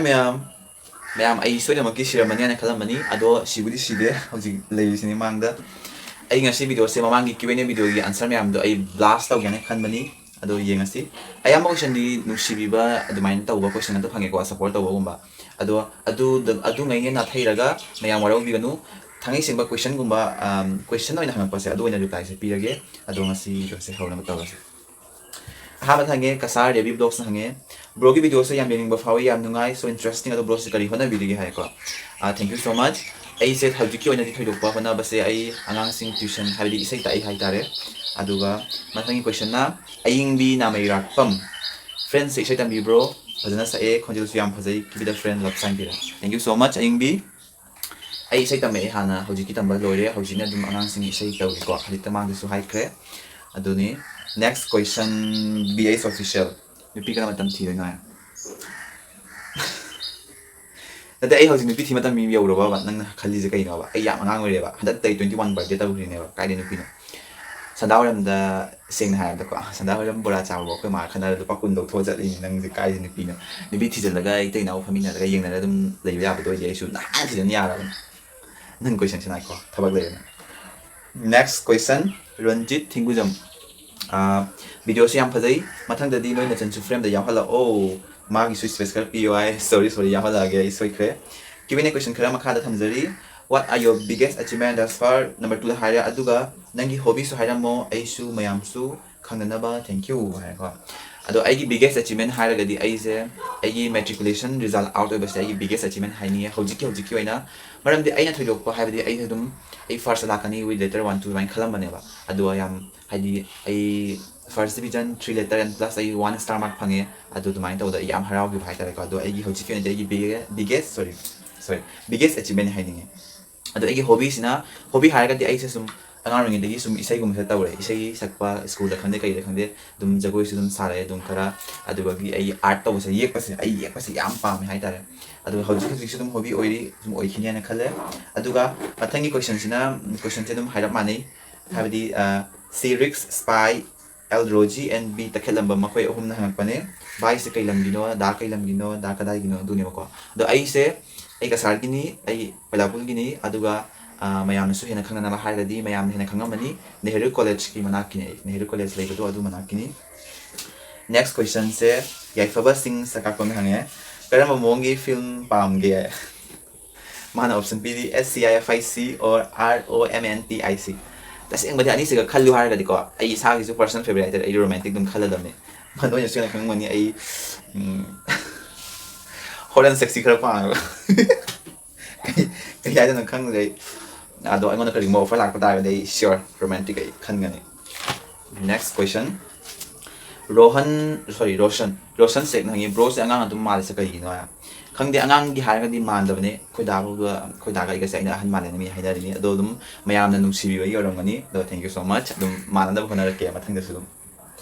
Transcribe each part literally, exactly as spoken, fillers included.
ꯃꯌꯥꯝ, ꯃꯌꯥꯝ, ꯑꯩ ꯁꯣꯏꯗꯅꯃꯛꯀꯤ ꯁꯤꯔꯝꯃꯅꯤ ꯍꯥꯏꯅ ꯈꯜꯂꯝꯕꯅꯤ, ꯑꯗꯣ ꯁꯤꯕꯨꯗꯤ ꯁꯤꯗꯦ꯫ ꯍꯧꯖꯤꯛ ꯂꯩꯔꯤꯁꯤꯅꯤ ꯃꯥꯡꯗ꯫ ꯑꯩ ꯉꯁꯤ ꯚꯤꯗꯤꯑꯣꯁꯦ, ꯃꯃꯥꯡꯒꯤ Q and A ꯚꯤꯗꯤꯑꯣꯒꯤ ꯑꯟꯁꯔ ꯃꯌꯥꯝꯗꯣ ꯑꯩ ꯕ꯭ꯂꯥꯁ ꯇꯧꯒꯦꯅ ꯈꯟꯕꯅꯤ꯫ ꯑꯗꯣ ꯌꯦꯡꯉꯁꯤ꯫ ꯑꯌꯥꯝꯕ ꯀꯣꯏꯁꯟꯗꯤ ꯅꯨꯡꯁꯤꯕꯤꯕ ꯑꯗꯨꯃꯥꯏꯅ ꯇꯧꯕ ꯀꯣꯏꯁꯟ ꯉꯥꯛꯇ ꯐꯪꯉꯦꯀꯣ, ꯁꯞꯄꯣꯔꯠ ꯇꯧꯕꯒꯨꯝꯕ꯫ ꯑꯗꯣ ꯑꯗꯨꯗ, ꯑꯗꯨꯉꯩ ꯍꯦꯟꯅ ꯅꯥꯊꯩꯔꯒ ꯃꯌꯥꯝ ꯋꯥꯔꯧꯕꯤꯒꯅꯨ꯫ ꯊꯥꯡꯉꯩ ꯁꯦꯡꯕ ꯀꯣꯏꯁꯟꯒꯨꯝꯕ, ꯑꯝ, ꯀꯣꯏꯁꯟ ꯑꯣꯏꯅ ꯍꯪꯉꯛꯄꯁꯦ, ꯑꯗꯨ ꯑꯣꯏꯅ ꯔꯤꯄ꯭ꯂꯥꯏꯁꯦ ꯄꯤꯔꯒꯦ꯫ ꯑꯗꯣ ꯉꯁꯤ ꯚꯤꯗꯤꯑꯣꯁꯦ ꯍꯧꯅꯕ ꯇꯧꯔꯁꯦ꯫ ꯑꯍꯥꯟꯕꯗ ꯍꯪꯉꯦ, ꯀꯁꯥꯔ ꯔꯦꯕꯤ ꯕ꯭ꯂꯣꯛꯁꯅ ꯍꯪꯉꯦ, "ꯕ꯭ꯔꯣꯒꯤ ꯚꯤꯗꯤꯑꯣꯁꯦ ꯌꯥꯝ ꯌꯦꯡꯅꯤꯡꯕ ꯐꯥꯎꯏ, ꯌꯥꯝ ꯅꯨꯡꯉꯥꯏ, so interesting, ꯑꯗꯣ ꯕ꯭ꯔꯣꯁꯦ ꯀꯔꯤ ꯍꯣꯠꯅꯕꯤꯔꯤꯒꯦ?" ꯍꯥꯏꯀꯣ꯫ ꯑ, thank you so much꯫ ꯑꯩꯁꯦ ꯍꯧꯖꯤꯛꯀꯤ ꯑꯣꯏꯅꯗꯤ ꯊꯣꯏꯗꯣꯛꯄ ꯍꯣꯠꯅꯕꯁꯦ, ꯑꯩ ꯑꯉꯥꯡꯁꯤꯡ ꯇ꯭ꯌꯨꯁꯟ, ꯍꯥꯏꯕꯗꯤ ꯏꯁꯩ ꯇꯥꯛꯏ ꯍꯥꯏꯇꯥꯔꯦ꯫ ꯑꯗꯨꯒ ꯃꯊꯪꯒꯤ ꯀꯣꯏꯁꯟꯅ, ꯑꯌꯤꯡꯕꯤ ꯅꯥꯃꯩꯔꯥꯛꯄꯝ, "ꯐ꯭ꯔꯦꯟꯁꯦ ꯏꯁꯩ ꯇꯝꯕꯤꯕ꯭ꯔꯣ? ꯐꯖꯅ ꯁꯛꯑꯦ, ꯈꯣꯟꯖꯦꯜꯁꯨ ꯌꯥꯝ ꯐꯖꯩ, keep it up friend, love" sign ꯄꯤꯔꯦ꯫ Thank you so much, ꯑꯌꯤꯡꯕꯤ꯫ ꯑꯩ ꯏꯁꯩ ꯇꯝꯃꯛꯑꯦ ꯍꯥꯟꯅ, ꯍꯧꯖꯤꯛꯀꯤ ꯇꯝꯕ ꯂꯣꯏꯔꯦ, ꯍꯧꯖꯤꯛꯅ ꯑꯗꯨꯝ ꯑꯉꯥꯡꯁꯤꯡꯒꯤ ꯏꯁꯩ ꯇꯧꯔꯤꯀꯣ, ꯍꯧꯖꯤꯛꯇ ꯃꯥꯡꯗꯁꯨ ꯍꯥꯏꯈ꯭ꯔꯦ꯫ ꯑꯗꯨꯅꯤ꯫ Next question, B H Official, "ꯅꯨꯄꯤ ꯀꯔꯝꯕ ꯃꯇꯝ ꯊꯤꯗꯣꯏꯅꯣ?" ꯍꯥꯏ꯫ ꯅꯠꯇꯦ, ꯑꯩ ꯍꯧꯖꯤꯛ ꯅꯨꯄꯤ ꯊꯤ ꯃꯇꯝ ꯌꯧꯔꯕꯕ? ꯅꯪꯅ ꯈꯜꯂꯤꯁꯦ ꯀꯩꯅꯣꯕ? ꯑꯩ ꯌꯥꯝ ꯑꯉꯥꯡ ꯑꯣꯏꯔꯦꯕ, ꯍꯟꯗꯛꯇꯩ twenty one birthday ꯇꯧꯈ꯭ꯔꯤꯅꯦꯕ, ꯀꯥꯏꯗꯩ ꯅꯨꯄꯤꯅꯣ? ꯁꯟꯗꯥ ꯑꯣꯏꯔꯝꯗ, ꯁꯦꯡꯅ ꯍꯥꯏꯔꯕꯗꯀꯣ, ꯁꯟꯗꯥ ꯑꯣꯏꯔꯝ ꯕꯣꯔꯥ ꯆꯥꯕꯕꯨ ꯑꯩꯈꯣꯏ ꯃꯥ ꯈꯠꯅꯔ ꯂꯨꯄꯥ ꯀꯨꯟ ꯂꯧꯊꯣꯛꯑ ꯆꯠꯂꯤꯅꯤ꯫ ꯅꯪꯁꯦ ꯀꯥꯏꯗꯩ ꯅꯨꯄꯤꯅꯣ? ꯅꯨꯄꯤ ꯊꯤꯖꯤꯜꯂꯒ ꯏꯇꯩ ꯏꯅꯥꯎ ꯐꯝꯃꯤꯟꯅꯔꯒ ꯌꯦꯡꯅꯔ ꯑꯗꯨꯝ ꯂꯩꯕ ꯌꯥꯕꯗꯣ ꯑꯣꯏꯗꯤ ꯑꯩꯁꯨ ꯅꯍꯥꯟ ꯊꯤꯖꯤꯟ ꯌꯥꯔꯕꯅꯤ꯫ ꯅꯪ ꯀꯣꯏꯁꯟꯁꯤ ꯉꯥꯏꯈꯣ, ꯊꯕꯛ ꯂꯩꯔꯦ ꯅꯪ꯫ Next question, Ranjit ꯊꯤꯡꯒꯨꯖꯝ꯫ ꯑꯥ, "ꯚꯤꯗꯤꯑꯣꯁꯤ ꯌꯥꯝ ꯐꯖꯩ, ꯃꯊꯪꯗꯗꯤ ꯅꯣꯏ ꯅꯆꯟꯁꯨ ꯐ꯭ꯔꯦꯝꯗ ꯌꯥꯎꯍꯜꯂꯛꯑꯣ, ꯃꯥꯒꯤꯁꯨ ꯁ꯭ꯄꯦꯁ ꯈꯔ ꯄꯤꯌꯣ" ꯍꯥꯏ꯫ Sorry, sorry, ꯌꯥꯎꯍꯜꯂꯛꯑꯒꯦ, ꯑꯩ ꯁꯣꯏꯈ꯭ꯔꯦ꯫ Q and A question ꯈꯔ ꯃꯈꯥꯗ ꯊꯝꯖꯔꯤ꯫ "What are your biggest achievement thus far?" number two ꯗ ꯍꯥꯏꯔꯦ, ꯑꯗꯨꯒ "ꯅꯪꯒꯤ ꯍꯣꯕꯤꯁꯨ ꯍꯥꯏꯔꯝꯃꯣ, ꯑꯩꯁꯨ ꯃꯌꯥꯝꯁꯨ ꯈꯪꯅꯅꯕ, thank you" ꯍꯥꯏꯀꯣ꯫ ꯑꯗꯣ ꯑꯩꯒꯤ biggest achievement ꯍꯥꯏꯔꯒꯗꯤ ꯑꯩꯁꯦ ꯑꯩꯒꯤ matriculation result out ꯑꯣꯏꯕꯁꯦ ꯑꯩꯒꯤ biggest achievement ꯍꯥꯏꯅꯤꯡꯉꯦ ꯍꯧꯖꯤꯛꯀꯤ, ꯍꯧꯖꯤꯛꯀꯤ ꯑꯣꯏꯅ꯫ ꯃꯔꯝꯗꯤ ꯑꯩꯅ ꯊꯣꯏꯗꯣꯛꯄ ꯍꯥꯏꯕꯗꯤ ꯑꯩꯁꯦ ꯑꯗꯨꯝ, ꯑꯩ first ꯂꯥꯛꯀꯅꯤ with letter one two ꯑꯗꯨꯃꯥꯏꯅ ꯈꯜꯂꯝꯕꯅꯦꯕ꯫ ꯑꯗꯨꯒ ꯌꯥꯝ, ꯍꯥꯏꯗꯤ, ꯑꯩ first division, three letter and plus ꯑꯩ one star mark ꯐꯪꯉꯦ꯫ ꯑꯗꯨ ꯑꯗꯨꯃꯥꯏꯅ ꯇꯧꯕꯗ ꯑꯩ ꯌꯥꯝ ꯍꯔꯥꯎꯈꯤꯕ ꯍꯥꯏꯇꯥꯔꯦꯀꯣ꯫ ꯑꯗꯣ ꯑꯩꯒꯤ ꯍꯧꯖꯤꯛꯀꯤ ꯑꯣꯏꯅꯗꯤ ꯑꯩꯒꯤ big-, biggest, sorry, sorry, biggest achievement ꯍꯥꯏꯅꯤꯡꯉꯦ꯫ ꯑꯗꯣ ꯑꯩꯒꯤ ꯍꯣꯕꯤꯁꯤꯅ, ꯍꯣꯕꯤ ꯍꯥꯏꯔꯒꯗꯤ ꯑꯩꯁꯦ ꯁꯨꯝ ꯑꯉꯥꯡ ꯑꯣꯏꯔꯤꯉꯩꯗꯒꯤ ꯁꯨꯝ ꯏꯁꯩꯒꯨꯝꯕꯁꯦ ꯇꯧꯔꯦ꯫ ꯏꯁꯩ ꯁꯛꯄ, ꯁ꯭ꯀꯨꯜꯗ ꯈꯪꯗꯦ, ꯀꯩꯗ ꯈꯪꯗꯦ, ꯑꯗꯨꯝ ꯖꯒꯣꯏꯁꯨ ꯑꯗꯨꯝ ꯁꯥꯔꯛꯑꯦ ꯑꯗꯨꯝ ꯈꯔ꯫ ꯑꯗꯨꯗꯒꯤ ꯑꯩ art ꯇꯧꯕꯁꯦ, ꯌꯦꯛꯄꯁꯦ, ꯑꯩ ꯌꯦꯛꯄꯁꯦ ꯌꯥꯝ ꯄꯥꯝꯃꯦ ꯍꯥꯏꯇꯥꯔꯦ꯫ ꯑꯗꯨꯒ ꯍꯧꯖꯤꯛ ꯍꯧꯖꯤꯛꯁꯨ ꯑꯗꯨꯝ ꯍꯣꯕꯤ ꯑꯣꯏꯔꯤ, ꯁꯨꯝ ꯑꯣꯏꯈꯤꯅꯤ ꯍꯥꯏꯅ ꯈꯜꯂꯦ꯫ ꯑꯗꯨꯒ ꯃꯊꯪꯒꯤ ꯀꯣꯏꯁꯟꯁꯤꯅ, ꯀꯣꯏꯁꯟꯁꯦ ꯑꯗꯨꯝ ꯍꯥꯏꯔꯞ ꯃꯥꯟꯅꯩ, ꯍꯥꯏꯕꯗꯤ, ꯑ, "ꯁꯤ ꯔꯤꯛꯁ ꯁ꯭ꯄꯥꯏ ꯑꯦꯜ ꯔꯣꯖꯤ ꯑꯦꯟ ꯕꯤ ꯇꯈꯦꯠꯂꯝꯕ, ꯃꯈꯣꯏ ꯑꯍꯨꯝꯅ ꯍꯪꯉꯛꯄꯅꯦ꯫ ꯚꯥꯏꯁꯦ ꯀꯩ ꯂꯝꯒꯤꯅꯣ, ꯗꯥ ꯀꯩ ꯂꯝꯒꯤꯅꯣ, ꯗꯥ ꯀꯗꯥꯏꯒꯤꯅꯣ, ꯑꯗꯨꯅꯦꯕꯀꯣ꯫ ꯑꯗꯣ ꯑꯩꯁꯦ, ꯑꯩ ꯀꯁꯥꯔꯒꯤꯅꯤ, ꯑꯩ ꯄꯩꯂꯥꯄꯨꯔꯒꯤꯅꯤ, ꯑꯗꯨꯒ ꯑ, ꯃꯌꯥꯝꯅꯁꯨ ꯍꯦꯟꯅ ꯈꯪꯅꯅꯕ ꯍꯥꯏꯔꯒꯗꯤ, ꯃꯌꯥꯝꯅ ꯍꯦꯟꯅ ꯈꯪꯉꯝꯃꯅꯤ, ꯅꯦꯍꯔꯨ ꯀꯣꯂꯦꯖꯀꯤ ꯃꯅꯥꯛꯀꯤꯅꯦ ꯑꯩ, ꯅꯦꯍꯔꯨ ꯀꯣꯂꯦꯖ ꯂꯩꯕꯗꯣ ꯑꯗꯨ ꯃꯅꯥꯛꯀꯤꯅꯤ꯫ ꯅꯦꯛꯁ ꯀꯣꯏꯁꯟꯁꯦ ꯌꯥꯏꯐꯕ ꯁꯤꯡ ꯁꯀꯥꯛꯄꯝꯅ ꯍꯪꯉꯦ, "ꯀꯔꯝꯕ ꯃꯑꯣꯡꯒꯤ ꯐꯤꯂꯝ ꯄꯥꯝꯒꯦ?" ꯃꯥꯅ ꯑꯣꯞꯁꯟ ꯄꯤꯔꯤ, S C I F I C or R O M A N T I C꯫ ꯇꯁꯦꯡꯕꯗꯤ ꯑꯅꯤꯁꯤꯒ ꯈꯜꯂꯨ ꯍꯥꯏꯔꯒꯗꯤꯀꯣ, ꯑꯩ ꯏꯁꯥꯒꯤꯁꯨ ꯄꯔꯁꯅꯦꯜ ꯐꯦꯕꯔꯥꯏꯠ ꯍꯥꯏꯇꯥꯔꯦ, ꯑꯩ ꯔꯣꯃꯥꯟꯇꯤꯛ ꯑꯗꯨꯝ ꯈꯜꯂꯗꯕꯅꯤ꯫ ꯃꯗꯨ ꯑꯣꯏꯅꯁꯨ ꯍꯦꯟꯅ ꯈꯪꯉꯝꯒꯅꯤ, ꯑꯩ ꯎꯝ, ꯍꯣꯠ ꯑꯦꯟ ꯁꯦꯛꯁꯤ ꯈꯔ ꯄꯥꯝꯃꯦꯕ꯫ ꯀꯩ ꯀꯩ ꯍꯥꯏꯗꯣꯏꯅꯣ ꯈꯪꯗ꯭ꯔꯦ ꯑꯩ꯫ ꯑꯗꯣ ꯑꯩꯉꯣꯟꯗ ꯀꯔꯤꯒꯨꯝꯕ ꯑꯣꯐꯔ ꯂꯥꯛꯄ ꯇꯥꯔꯒꯗꯤ ꯑꯩ ꯁꯤꯌꯣꯔ ꯔꯣꯃꯥꯟꯇꯤꯛ ꯑꯩ ꯈꯟꯒꯅꯤ꯫ ꯅꯦꯛꯁ ꯀꯣꯏꯁꯟ, ꯔꯣꯍꯟ, ꯁꯣꯔꯤ, ꯔꯣꯁꯟ, ꯔꯣꯁꯟ ꯁꯦꯛꯅ ꯍꯪꯉꯤ, "ꯕ꯭ꯔꯣꯁꯦ ꯑꯉꯥꯡ ꯑꯗꯨꯝ ꯃꯥꯜꯂꯤꯁꯦ ꯀꯩꯒꯤꯅꯣ?" ꯈꯪꯗꯦ, ꯑꯉꯥꯡꯒꯤ ꯍꯥꯏꯔꯒꯗꯤ ꯃꯥꯟꯗꯕꯅꯦ꯫ ꯑꯩꯈꯣꯏꯗꯥꯒ, ꯑꯩꯈꯣꯏꯗꯥꯒ ꯑꯩꯒꯁꯦ ꯑꯩꯅ ꯑꯍꯟ ꯃꯥꯜꯂꯦꯅ ꯃꯤ ꯍꯥꯏꯅꯔꯤꯅꯤ꯫ ꯑꯗꯣ ꯑꯗꯨꯝ ꯃꯌꯥꯝꯅ ꯅꯨꯡꯁꯤꯕꯤꯕꯒꯤ ꯑꯣꯏꯔꯝꯒꯅꯤ꯫ ꯑꯗꯣ thank you so much꯫ ꯑꯗꯨꯝ ꯃꯥꯟꯅꯅꯕ ꯍꯣꯠꯅꯔꯛꯀꯦ ꯃꯊꯪꯗꯁꯨ ꯑꯗꯨꯝ꯫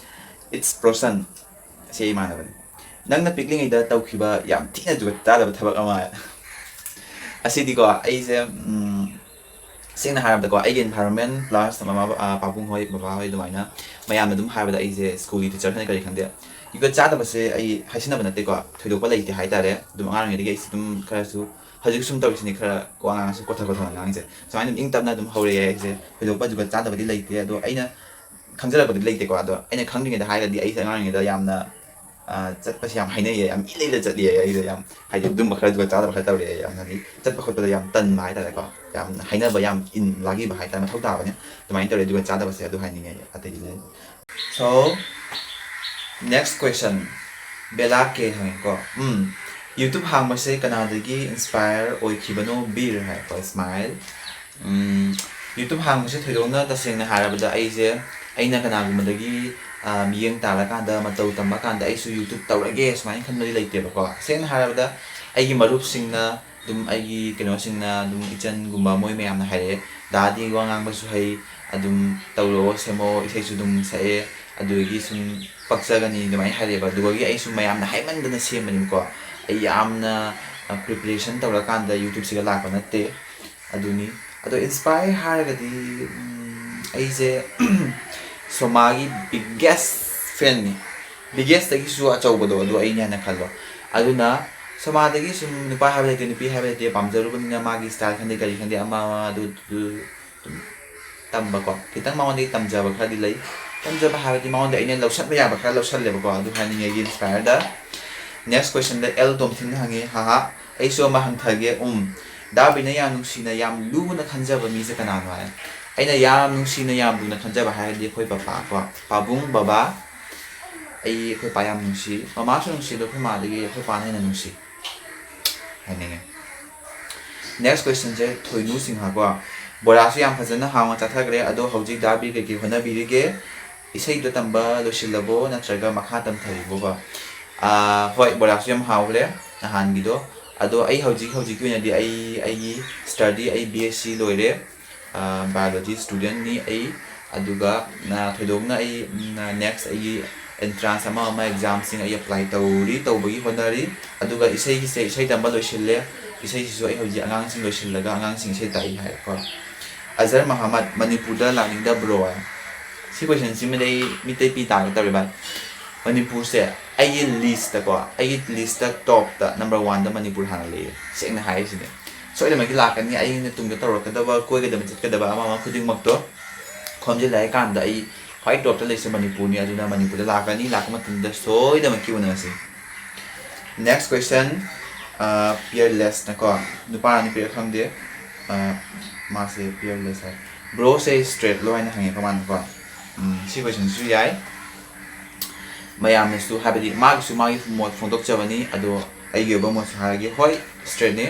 It's ꯔꯣꯁꯟ꯫ ꯑꯁꯤ ꯑꯩ ꯏꯃꯥꯟꯅꯕꯅꯤ꯫ "ꯅꯪꯅ ꯄꯤꯛꯂꯤꯉꯩꯗ ꯇꯧꯈꯤꯕ ꯌꯥꯝ ꯊꯤꯅ ꯖꯨꯒꯣꯠ ꯆꯥꯗꯕ ꯊꯕꯛ ꯑꯃ"꯫ ꯑꯁꯤꯗꯤꯀꯣ, ꯑꯩꯁꯦ, ꯎꯝ, ꯁꯦꯡꯅ ꯍꯥꯏꯔꯕꯗꯀꯣ, ꯑꯩꯒꯤ environment plus ꯃꯃꯥ, ꯑ, ꯄꯥꯕꯨꯡ ꯍꯣꯏ, ꯕꯕꯥ ꯍꯣꯏ, ꯑꯗꯨꯃꯥꯏꯅ ꯃꯌꯥꯝꯅ ꯑꯗꯨꯝ ꯍꯥꯏꯕꯗ, ꯑꯩꯁꯦ ꯁ꯭ꯀꯨꯜꯒꯤ ꯇꯤꯆꯔ ꯈꯪꯗꯦ, ꯀꯔꯤ ꯈꯪꯗꯦ, ꯖꯨꯒꯣꯠ ꯆꯥꯗꯕꯁꯦ ꯑꯩ ꯍꯥꯏꯁꯤꯟꯅꯕ ꯅꯠꯇꯦꯀꯣ, ꯊꯣꯏꯗꯣꯛꯄ ꯂꯩꯇꯦ ꯍꯥꯏꯇꯥꯔꯦ꯫ ꯑꯗꯨꯝ ꯑꯉꯥꯡ ꯑꯣꯏꯔꯤꯉꯩꯗꯒꯤ ꯑꯩꯁꯦ ꯑꯗꯨꯝ ꯈꯔꯁꯨ, ꯍꯧꯖꯤꯛ ꯁꯨꯝ ꯇꯧꯔꯤꯁꯤꯅꯤ, ꯈꯔ ꯋꯥ ꯉꯥꯡꯉꯁꯨ ꯀꯣꯠꯊ ꯀꯣꯠꯊꯅ ꯉꯥꯡꯉꯤꯁꯦ꯫ ꯁꯨꯃꯥꯏꯅ ꯑꯗꯨꯝ ꯏꯪ ꯇꯞꯅ ꯑꯗꯨꯝ ꯍꯧꯔꯛꯑꯦ ꯑꯩꯁꯦ꯫ ꯊꯣꯏꯗꯣꯛꯄ ꯖꯨꯒꯣꯠ ꯆꯥꯗꯕꯗꯤ ꯂꯩꯇꯦ꯫ ꯑꯗꯣ ꯑꯩꯅ ꯈꯪꯖꯔꯛꯄꯗꯤ ꯂꯩꯇꯦꯀꯣ꯫ ꯑꯗꯣ ꯑꯩꯅ ꯈꯪꯗ꯭ꯔꯤꯉꯩꯗ ꯍꯥꯏꯔꯒꯗꯤ, ꯑꯩꯁꯦ ꯑꯉꯥꯡ ꯑꯣꯏꯔꯤꯉꯩꯗ ꯌꯥꯝꯅ, ꯑ, ꯆꯠꯄꯁꯦ ꯌꯥꯝ ꯍꯥꯏꯅꯩꯌꯦ, ꯌꯥꯝ ꯏꯂꯩꯗ ꯆꯠꯂꯤꯌꯦ ꯑꯩꯁꯦ꯫ ꯌꯥꯝ, ꯍꯥꯏꯗꯤ, ꯑꯗꯨꯝꯕ ꯈꯔ ꯖꯨꯒꯣꯠ ꯆꯥꯗꯕ ꯈꯔ ꯇꯧꯔꯛꯑꯦ꯫ ꯌꯥꯝ, ꯍꯥꯏꯗꯤ, ꯆꯠꯄ ꯈꯣꯠꯄꯗ ꯌꯥꯝ ꯇꯟꯕ ꯍꯥꯏꯇꯥꯔꯦꯀꯣ, ꯌꯥꯝ ꯍꯥꯏꯅꯕ ꯌꯥꯝ ꯏꯟ ꯂꯥꯒꯤꯕ ꯍꯥꯏꯇꯥꯔꯦ, ꯃꯊꯧ ꯇꯥꯕꯅꯦ꯫ ꯑꯗꯨꯃꯥꯏꯅ ꯇꯧꯔꯦ ꯖꯨꯒꯣꯠ ꯆꯥꯗꯕꯁꯦ, ꯑꯗꯨ ꯍꯥꯏꯅꯤꯡꯉꯦ꯫ ꯑꯇꯩꯗꯤ ꯂꯩ꯫ So, next question, ꯕꯦꯂꯥ ꯀꯦ ꯍꯪꯉꯦꯀꯣ꯫ ꯎꯝ, "YouTube ꯍꯥꯡꯕꯁꯦ ꯀꯅꯥꯗꯒꯤ inspire ꯑꯣꯏꯈꯤꯕꯅꯣ ꯕꯤꯔ?" ꯍꯥꯏꯀꯣ, smile꯫ ꯎꯝ, YouTube ꯍꯥꯡꯕꯁꯦ ꯊꯣꯏꯗꯣꯛꯅ, ꯇꯁꯦꯡꯅ ꯍꯥꯏꯔꯕꯗ, ꯑꯩꯁꯦ, ꯑꯩꯅ ꯀꯅꯥꯒꯨꯝꯕꯗꯒꯤ, ꯑ, ꯃꯤꯠꯌꯦꯡ ꯇꯥꯔꯀꯥꯟꯗ, ꯃꯇꯧ ꯇꯝꯕ ꯀꯥꯟꯗ ꯑꯩꯁꯨ YouTube ꯇꯧꯔꯒꯦ ꯁꯨꯃꯥꯏꯅ ꯈꯟꯕꯗꯤ ꯂꯩꯇꯦꯕꯀꯣ꯫ ꯁꯦꯡꯅ ꯍꯥꯏꯔꯕꯗ, ꯑꯩꯒꯤ ꯃꯔꯨꯞꯁꯤꯡꯅ ꯑꯗꯨꯝ, ꯑꯩꯒꯤ ꯀꯩꯅꯣꯁꯤꯡꯅ ꯑꯗꯨꯝ, ꯏꯆꯟꯒꯨꯝꯕ, ꯃꯣꯏ ꯃꯌꯥꯝꯅ ꯍꯥꯏꯔꯛꯑꯦ, "ꯗꯥꯗꯤ ꯋꯥ ꯉꯥꯡꯕꯁꯨ ꯍꯩ, ꯑꯗꯨꯝ ꯇꯧꯔꯛꯑꯣ, ꯁꯦꯝꯃꯛꯑꯣ, ꯏꯁꯩꯁꯨ ꯑꯗꯨꯝ ꯁꯛꯑꯦ, ꯑꯗꯨꯗꯒꯤ ꯁꯨꯝ ꯄꯛꯆꯒꯅꯤ" ꯑꯗꯨꯃꯥꯏꯅ ꯍꯥꯏꯔꯛꯑꯦꯕ꯫ ꯑꯗꯨꯗꯒꯤ ꯑꯩꯁꯨ ꯃꯌꯥꯝꯅ ꯍꯥꯏꯃꯟꯗꯅ ꯁꯦꯝꯕꯅꯦꯕꯀꯣ꯫ ꯑꯩ ꯌꯥꯝꯅ, ꯑ, preparation ꯇꯧꯔꯀꯥꯟꯗ YouTubeꯁꯤꯒ ꯂꯥꯛꯄ ꯅꯠꯇꯦ꯫ ꯑꯗꯨꯅꯤ꯫ ꯑꯗꯣ inspire ꯍꯥꯏꯔꯒꯗꯤ, ꯎꯝ, ꯑꯩꯁꯦ ꯁꯣꯃꯥꯒꯤ ꯕꯤꯒꯦꯁ ꯐꯦꯟꯅꯤ꯫ ꯕꯤꯒꯦꯁꯇꯒꯤꯁꯨ ꯑꯆꯧꯕꯗꯣ ꯑꯗꯨ ꯑꯩꯅꯦ ꯍꯥꯏꯅ ꯈꯜꯂꯣ꯫ ꯑꯗꯨꯅ ꯁꯣꯃꯥꯗꯒꯤ ꯁꯨꯝ ꯅꯨꯄꯥ ꯍꯥꯏꯕ ꯂꯩꯇꯦ, ꯅꯨꯄꯤ ꯍꯥꯏꯕ ꯂꯩꯇꯦ, ꯄꯥꯝꯖꯔꯨꯕꯅꯤꯅ ꯃꯥꯒꯤ ꯁ꯭ꯇꯥꯏꯜ ꯈꯪꯗꯦ ꯀꯔꯤ ꯈꯪꯗꯦ ꯑꯃ ꯑꯃ ꯑꯗꯨ ꯑꯗꯨ ꯑꯗꯨꯝ ꯇꯝꯕꯀꯣ꯫ ꯈꯤꯇꯪ ꯃꯉꯣꯟꯗꯒꯤ ꯇꯝꯖꯕ ꯈꯔꯗꯤ ꯂꯩ꯫ ꯇꯝꯖꯕ ꯍꯥꯏꯕꯗꯤ ꯃꯉꯣꯟꯗ ꯑꯩꯅ ꯂꯧꯁꯟꯕ ꯌꯥꯕ ꯈꯔ ꯂꯧꯁꯜꯂꯦꯕꯀꯣ꯫ ꯑꯗꯨ ꯍꯥꯏꯅꯤꯡꯉꯦ ꯑꯩꯒꯤ ꯏꯟꯁꯄꯥꯌꯔꯗ꯫ ꯅꯦꯛꯁ ꯀꯣꯏꯁꯟꯗ ꯑꯦꯜ ꯇꯣꯝꯊꯤꯟꯅ ꯍꯪꯉꯤ, ꯍꯥꯍꯥ, ꯑꯩꯁꯨ ꯑꯃ ꯍꯪꯊꯒꯦ꯫ ꯎꯝ, ꯗꯥ ꯕꯤꯅ ꯌꯥꯝ ꯅꯨꯡꯁꯤꯅ ꯌꯥꯝ ꯂꯨꯅ ꯈꯟꯖꯕ ꯃꯤꯁꯦ ꯀꯅꯥꯅꯣ ꯍꯥꯏ꯫ ꯑꯩꯅ ꯌꯥꯝ ꯅꯨꯡꯁꯤꯅ ꯌꯥꯝ ꯂꯨꯅ ꯈꯟꯖꯕ ꯍꯥꯏꯔꯗꯤ ꯑꯩꯈꯣꯏ ꯄꯄꯥ ꯀꯣ, ꯄꯥꯕꯨꯡ, ꯕꯕꯥ꯫ ꯑꯩ ꯑꯩꯈꯣꯏ ꯄꯥ ꯌꯥꯝ ꯅꯨꯡꯁꯤ꯫ ꯃꯃꯥꯁꯨ ꯅꯨꯡꯁꯤ, ꯑꯗꯣ ꯑꯩꯈꯣꯏ ꯃꯥꯗꯒꯤ ꯑꯩꯈꯣꯏ ꯄꯥꯅ ꯍꯦꯟꯅ ꯅꯨꯡꯁꯤ ꯍꯥꯏꯅꯤꯡꯉꯦ꯫ ꯅꯦꯛꯁ ꯀꯣꯏꯁꯟꯁꯦ ꯊꯣꯏꯅꯨ ꯁꯤꯡꯍꯀꯣ꯫ ꯕꯣꯔꯥꯁꯨ ꯌꯥꯝ ꯐꯖꯅ ꯍꯥꯎꯅ ꯆꯥꯊꯈ꯭ꯔꯦ, ꯑꯗꯣ ꯍꯧꯖꯤꯛ ꯗꯥ ꯕꯤꯔ ꯀꯩꯀꯩ ꯍꯣꯠꯅꯕꯤꯔꯤꯒꯦ? ꯏꯁꯩꯗꯣ ꯇꯝꯕ ꯂꯣꯏꯁꯤꯜꯂꯕꯣ ꯅꯠꯇ꯭ꯔꯒ ꯃꯈꯥ ꯇꯝꯊꯔꯤꯕꯣꯕ? ꯑꯥ, ꯍꯣꯏ, ꯕꯣꯔꯥꯁꯨ ꯌꯥꯝ ꯍꯥꯎꯈ꯭ꯔꯦ ꯅꯍꯥꯟꯒꯤꯗꯣ꯫ ꯑꯗꯣ ꯑꯩ ꯍꯧꯖꯤꯛ ꯍꯧꯖꯤꯛꯀꯤ ꯑꯣꯏꯅꯗꯤ ꯑꯩ ꯑꯩꯒꯤ ꯁ꯭ꯇꯗꯤ, ꯑꯩ ꯕꯤ ꯑꯦꯁ ꯁꯤ ꯂꯣꯏꯔꯦ, ꯕꯥꯏꯑꯣꯂꯣꯖꯤ ꯁ꯭ꯇꯨꯗꯦꯟꯠꯅꯤ ꯑꯩ꯫ ꯑꯗꯨꯒ ꯊꯣꯏꯗꯣꯛꯅ ꯑꯩ ꯅꯦꯛꯁ ꯑꯩꯒꯤ ꯑꯦꯟꯇ꯭ꯔꯥꯟꯁ ꯑꯃ ꯑꯃ ꯑꯦꯛꯖꯥꯝꯁꯤꯡ ꯑꯩ ꯑꯦꯄ꯭ꯂꯥꯏ ꯇꯧꯔꯤ, ꯇꯧꯕꯒꯤ ꯍꯣꯠꯅꯔꯤ꯫ ꯑꯗꯨꯒ ꯏꯁꯩꯒꯤꯁꯦ, ꯏꯁꯩ ꯇꯝꯕ ꯂꯣꯏꯁꯤꯜꯂꯦ꯫ ꯏꯁꯩꯁꯤꯁꯨ ꯑꯩ ꯍꯧꯖꯤꯛ ꯑꯉꯥꯡꯁꯤꯡ ꯂꯣꯏꯁꯤꯜꯂꯒ ꯑꯉꯥꯡꯁꯤꯡ ꯏꯁꯩ ꯇꯥꯛꯏ ꯍꯥꯏꯔꯦꯀꯣ꯫ ꯑꯖꯔ ꯃꯍꯃꯗ, ꯃꯅꯤꯄꯨꯔꯗ ꯂꯥꯛꯅꯤꯡꯗꯕ꯭ꯔꯣ ꯍꯥꯏ꯫ ꯁꯤ ꯀꯣꯏꯁꯟꯁꯤꯃꯗꯤ ꯑꯩ ꯃꯤꯠꯇꯩ ꯄꯤ ꯇꯥꯒꯦ ꯇꯧꯔꯦ ꯚꯥꯏ꯫ ꯃꯅꯤꯄꯨꯔꯁꯦ ꯑꯩꯒꯤ ꯂꯤꯁꯇꯀꯣ, ꯑꯩꯒꯤ ꯂꯤꯁꯇ ꯇꯣꯞꯇ ꯅꯝꯕꯔ ꯋꯥꯟꯗ ꯃꯅꯤꯄꯨꯔ ꯍꯥꯟꯅ ꯂꯩꯌꯦ, ꯁꯦꯡꯅ ꯍꯥꯏꯔꯤꯁꯤꯅꯦ꯫ ꯁꯣꯏꯗꯅꯃꯛꯀꯤ ꯂꯥꯛꯀꯅꯤ꯫ ꯑꯩꯅ ꯇꯨꯡꯗ ꯇꯧꯔꯛꯀꯗꯕ, ꯀꯣꯏꯒꯗꯕ, ꯆꯠꯀꯗꯕ ꯑꯃ ꯑꯃ ꯈꯨꯗꯤꯡꯃꯛꯇꯣ ꯈꯣꯝꯖꯤꯜꯂꯛꯑꯀꯥꯟꯗ ꯑꯩ ꯈ꯭ꯋꯥꯏ ꯇꯣꯞꯇ ꯂꯩꯁꯦ ꯃꯅꯤꯄꯨꯔꯅꯤ꯫ ꯑꯗꯨꯅ ꯃꯅꯤꯄꯨꯔꯗ ꯂꯥꯛꯀꯅꯤ, ꯂꯥꯛꯄ ꯃꯇꯝꯗ ꯁꯣꯏꯗꯅꯃꯛꯀꯤ ꯎꯅꯁꯤ꯫ ꯅꯦꯛꯁ ꯀꯣꯏꯁꯟ, ꯄꯤꯌꯔꯂꯦꯁꯅꯀꯣ, ꯅꯨꯄꯥ ꯅꯨꯄꯤꯔ ꯈꯪꯗꯦ, ꯃꯥꯁꯦ ꯄꯤꯌꯔꯂꯦꯁ ꯍꯥꯏ꯫ ꯕ꯭ꯔꯣꯁꯦ ꯁ꯭ꯇ꯭ꯔꯦꯠꯂꯣ ꯍꯥꯏꯅ ꯍꯪꯉꯦꯀꯣ ꯃꯥꯅꯀꯣ꯫ ꯁꯤ ꯀꯣꯏꯁꯟꯁꯤꯁꯨ ꯌꯥꯏ꯫ ꯃꯌꯥꯝꯅꯁꯨ, ꯍꯥꯏꯕꯗꯤ ꯃꯥꯒꯤꯁꯨ ꯃꯥꯒꯤ ꯃꯣꯠ ꯐꯣꯡꯗꯣꯛꯆꯕꯅꯤ, ꯑꯗꯣ ꯑꯩꯒꯤ ꯑꯣꯏꯕ ꯃꯣꯠꯁꯨ ꯍꯥꯏꯔꯒꯦ꯫ ꯍꯣꯏ, ꯁ꯭ꯇ꯭ꯔꯦꯠꯅꯤ꯫